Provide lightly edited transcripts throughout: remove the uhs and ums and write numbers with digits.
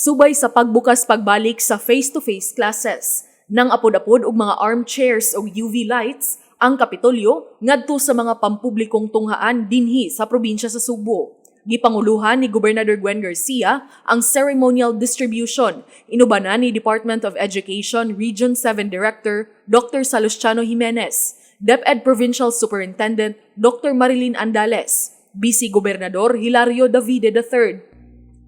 Subay sa pagbukas pagbalik sa face-to-face classes, nang apod-apod og mga armchairs ug UV lights ang Kapitolyo ngadto sa mga pampublikong tunghaan dinhi sa probinsya sa Sugbo. Gipanguluhan ni Gobernador Gwen Garcia ang ceremonial distribution, inubanan ni Department of Education Region 7 Director Dr. Salustiano Jimenez, DepEd Provincial Superintendent Dr. Marilyn Andales, Vice Gobernador Hilario Davide III,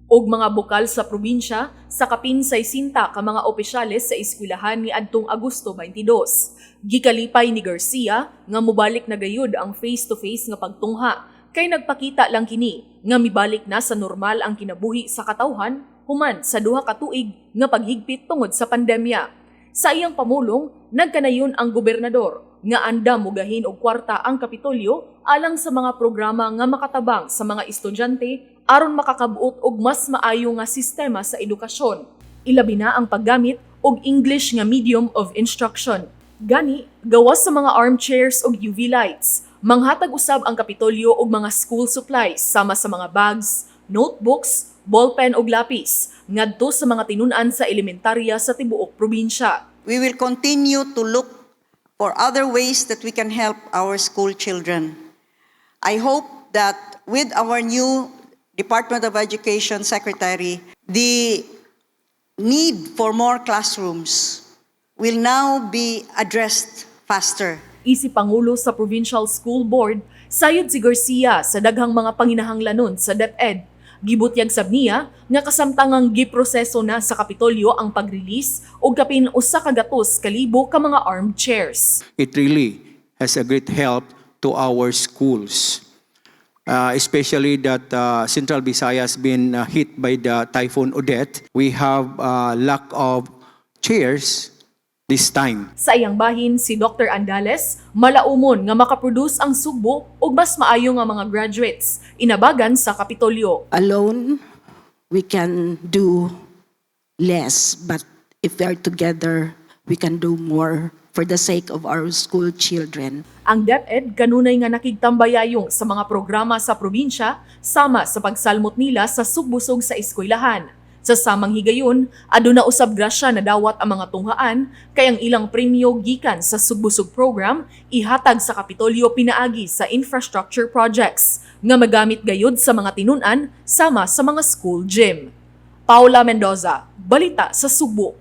ug mga bukal sa probinsya sa kapin 60 ka mga opisyales sa eskwelahan ni adtong Agosto 22. Gikalipay ni Garcia nga mobalik na gayud ang face-to-face nga pagtungha kay nagpakita lang kini nga mibalik na sa normal ang kinabuhi sa katawhan human sa 2 ka tuig nga paghigpit tungod sa pandemya. Sa iyang pamulong, nagkanayon ang gobernador nga andam mugahin og kwarta ang Kapitolyo alang sa mga programa nga makatabang sa mga estudyante aron makakabuot og mas maayo nga sistema sa edukasyon. Ilabi na ang paggamit og English nga medium of instruction. Gani, gawas sa mga armchairs ug UV lights, manghatag usab ang Kapitolyo og mga school supplies sama sa mga bags, notebooks, ballpen ug lapis ngadto sa mga tinun-an sa elementarya sa tibuok probinsya. We will continue to look for other ways that we can help our school children. I hope that with our new Department of Education Secretary, the need for more classrooms will now be addressed faster. Isip Pangulo sa Provincial School Board, sayod si Garcia sa daghang mga panginahanglanon sa DepEd. Gibutyag sab niya nga kasamtangang giproseso na sa Kapitolyo ang pag-release og kapin 100,000 ka mga armchairs. It really has a great help to our schools. Especially that Central Visayas has been hit by the Typhoon Odette. We have lack of chairs this time. Sa iyang bahin, si Dr. Andales malaumon nga makaproduce ang Sugbo og mas maayo nga mga graduates inabagan sa Kapitolyo. Alone, we can do less, but if we are together, we can do more for the sake of our school children. Ang DepEd kanunay nga nakigtambayayong sa mga programa sa probinsya sama sa pagsalmot nila sa Sugbusog sa Eskwelahan. Sa samang higayon, aduna usab grasya na dawat ang mga tunghaan kay ang ilang premyo gikan sa Sugbusog program ihatag sa Kapitolyo pinaagi sa infrastructure projects nga magamit gayud sa mga tinun-an sama sa mga school gym. Paula Mendoza, Balita sa Sugbo.